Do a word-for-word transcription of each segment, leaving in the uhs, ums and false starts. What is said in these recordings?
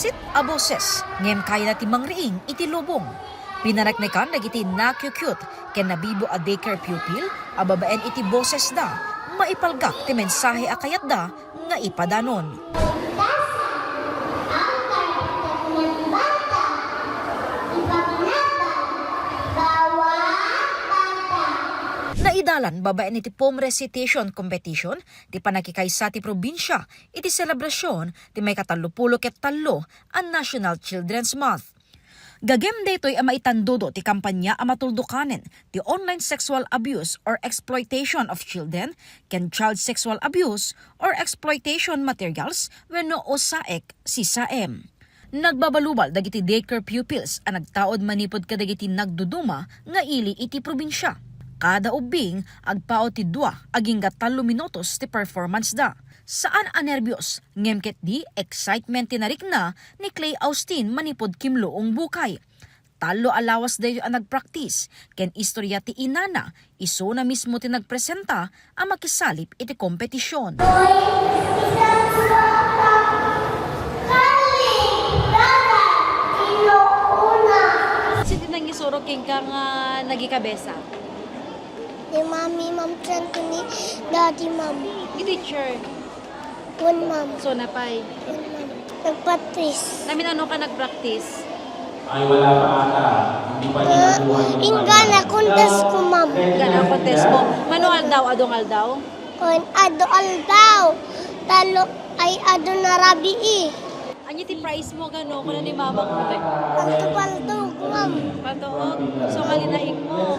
Sit a boses, ngem kayatda ti mangriing iti lubong. Pinaneknekan dagiti nakiukiut ken nabibo a daycare pupil a babaen iti bosesda, maipalgak ti mensahe a kayatda nga ipadanon. Basa ang karaktag ng bata, ipaglaban, bawat bata. Naidalan babaen iti poem recitation competition ti pannakikaysa ti probinsia iti selebrasyon ti maikatallopulo ket tallo a National Children's Month. Gagem daytoy a maitandudo ti kampanya a matuldukanen ti online sexual abuse or exploitation of children ken child sexual abuse or exploitation materials wenno OSAEC, CSAM. Nagbabalubal dagiti daycare pupils a nagtaud manipud kadagiti nagduduma nga ili iti probinsia. Kada ubbing, agpaut ti dua agingga tallo minutos ti performance da. Saan a nerbios, ngem ketdi excitement ti narikna ni Clay Austin manipud kimluong bukay. Tallo a lawas daytoy a nagpraktis, ken istorya ti inana, isuna mismo ti nagpresenta a makisalip iti kompetisyon. Sino ti nangisurok kenka nga nagikabesa? Ni Mami, Ma'am Chan, ni Daddy, Ma'am. Ni teacher? Wen, Ma'am. So, napay? Wen, Ma'am. Nagpraktis. Namin ano ka nagpraktis? Ay, wala pa ata. Hindi pa niya nakuha yung Ingga na contest ko, Ma'am. Ingga na contest mo. Mano aldaw, adong aldaw? Wen, adu aldaw. Talo ay adu na rabii. Anya ti prize mo gano? Kuna ni mama mo. Palto-palto, Ma'am. Palto, oh. So, kalinaing mo.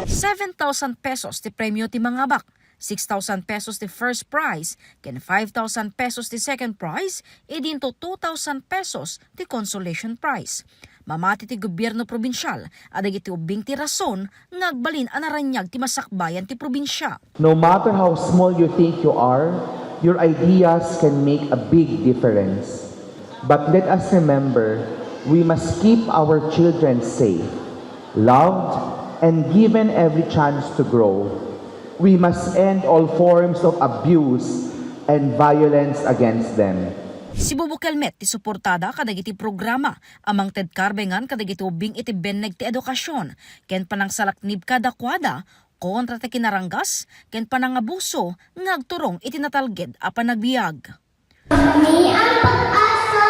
Seven thousand pesos ti premyo ti mangabak. Six thousand pesos ti first prize, ken five thousand pesos ti second prize, idinto two thousand pesos ti consolation prize. Mamati ti gobierno probinsial a dagiti ubbing ti rason nga agbalin a naraniag ti masakbayan ti probinsia. No matter how small you think you are, your ideas can make a big difference. But let us remember, we must keep our children safe, loved, and given every chance to grow. We must end all forms of abuse and violence against them. Sibubukel met ti suportada kadagiti programa a mangted karbengan kadagiti ubbing iti benneg ti edukasyon ken panangsalaknib kadakuada kontra ti kinaranggas ken panangabuso nga agturong iti natalged a panagbiag. Kami ang pag-asa,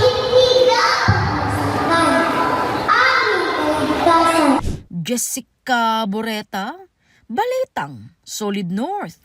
hindi ka pagmasdan. Aming kaligtasan. Jessica Boreta, Balitang Solid North.